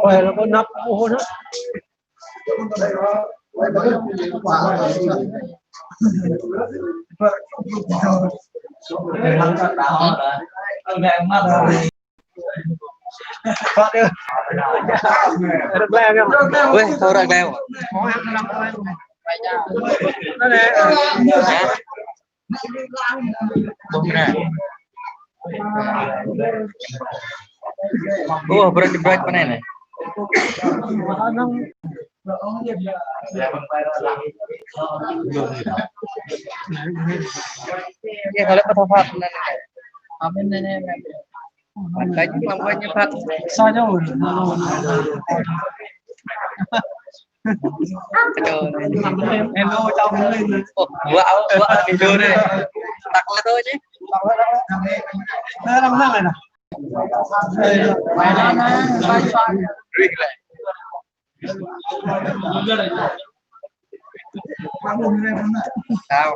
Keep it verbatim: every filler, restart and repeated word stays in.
Ôi, nó có nắp ô hô nữa. Ôi, thôi, răng leo. Hả? Bông nè. Ủa, brơi, brơi, bên này này. Iya, kalau kata Fat, nah, nah. Apa ini, ini, ini? Makanya lampunya Fat. Saya. Aduh. Hello, chào mừng. Oh, gua, gua, gua video deh. Tak lihat aja. Nah, nah, nah, nah. Wih, lah. Tahu.